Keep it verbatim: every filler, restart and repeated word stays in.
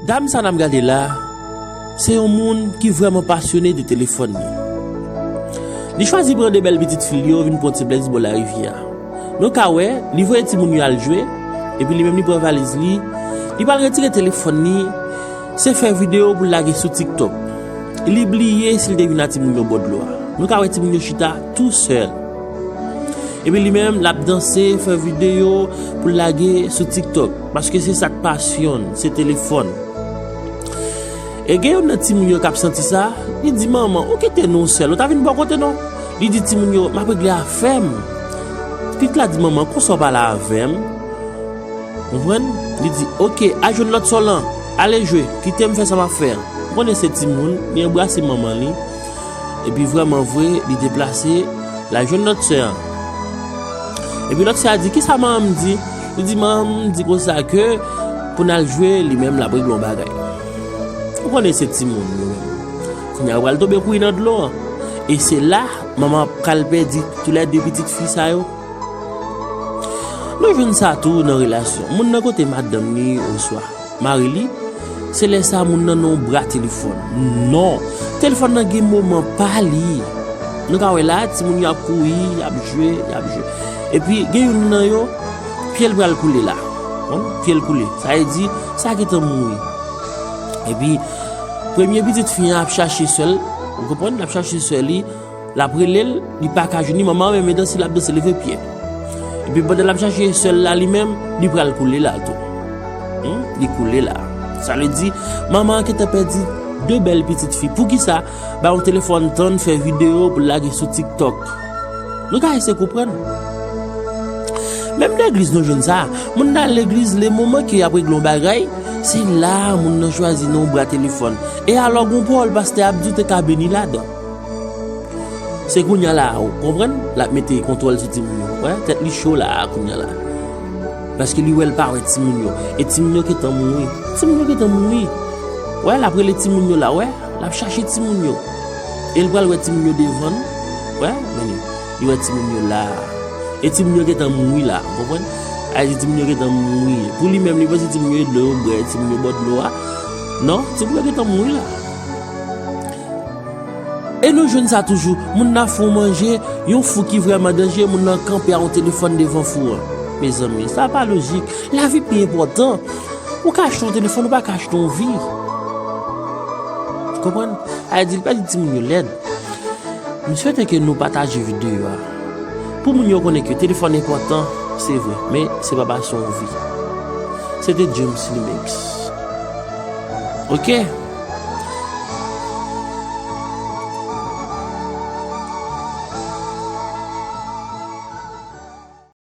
Dam sa n ap gade la, se yon moun ki vrèman pasyone de telefòn li. Li chwazi pran de bèl pitit fi l yo vin pran ti plèzi bò larivyè a. Nou ka wè, li voye timoun yo al jwe, epi li menm li pran valiz li, li pral retire telefòn li, se fè videyo pou l lage sou TikTok. Li bliye si l te vin a timoun yo bò dlo a. Nou ka wè timoun yo chita tou sèl. Epi li menm, l ap danse, fè videyo pou l lage sou TikTok. Paske se sa k pasyon l, se telefòn. E gen youn nan timoun yo k ap santi sa, li di, "Manman, ou kite nou sèl, ou ta vin bò kote nou." Li di timoun yo, "M ap regle afè m." Pitit la di, "Manman, konsa w pale avè m?" Konprann? Li di, "Oke, al jwenn lòt sè w lan, ale jwe, kite m fè sa m ap fè an." Ou konnen se timoun, li anbrase manman li, epi vrèman vre, li deplase, l al jwenn lòt sè an. Epi lòt sè a di, "Kisa manman m di?" Li di, "Manman m di konsa ke pou n al jwe, li menm l ap regle yon bagay." Ou konnen se timoun yo menm. Kounye a yo pral tonbe kouri nan dlo an. E se la, manman ap pral pèdi toulède pitit fi sa yo. Nou jwenn sa tou nan relasyon. Moun nan kote madanm li oswa mari li, se lè sa moun nan nan yon bra telefòn. Non, telefòn nan gen moman pa li. Nou ka wè la, timoun yo ap kouri, y ap jwe, y ap jwe. Epi gen youn nan yo, pye l pral koule la. Bon, pye l koule. Sa vle di, sa gentan mouri. Epi, premye pitit fi an ap chache sè l, ou konprann, l ap chache sè li, l ap rele l, li pa ka jwenn li, manman an menm e danse, l ap danse leve pye. Epi pandan l ap chache sè l la li menm, li pral koule la tou. Hmm? Li koule la. Sa vle di, manman an gentan pèdi de bèl pitit fi. Poukisa? Ba yon telefòn tan fè videyo pou l lage sou TikTok. Nou ka eseye konprann. Menm legliz nou jwenn sa. Moun nan al legliz, le moman ke y ap regle yon bagay, se la moun nan chwazi nan yon bra telefòn. E alò gon pawòl pastè ap di w te ka beni ladan. Se kounye a la, ou konprann? L ap mete kontwòl sou timoun yo. Wè, tèt li cho la a kounye a la. Paske li wè l pa wè timoun yo. E timoun yo gentan mouri. Timoun yo gentan mouri. Wè, l ap rele timoun yo la, wè. L ap chache timoun yo. E l pral wè timoun yo devan l. Wè, men li, li wè timoun yo la. E timoun yo gentan mouri la, ou konprann? Sa vle di timoun yo gentan mouri. Pou li menm, li panse timoun yo e dlo yo bwè, timoun yo bò dlo a. Non, timoun yo gentan mouri la. E nou jwenn sa toujou. Moun nan fè w manje, yon fou ki vrèman danje, moun nan kanpe a yon telefòn devan fou an. Mezanmi, sa pa lojik. Lavi pi enpòtan. Ou ka achte yon telefòn, ou pa ka achte yon vi. Konprann? Sa vle di, li pa di timoun yo lèd. M swete ke nou pataje videyo a. Pou moun yo konnen ke telefòn enpòtan, se vre, men se pa pase yon vi. Se te James Limix. Oke?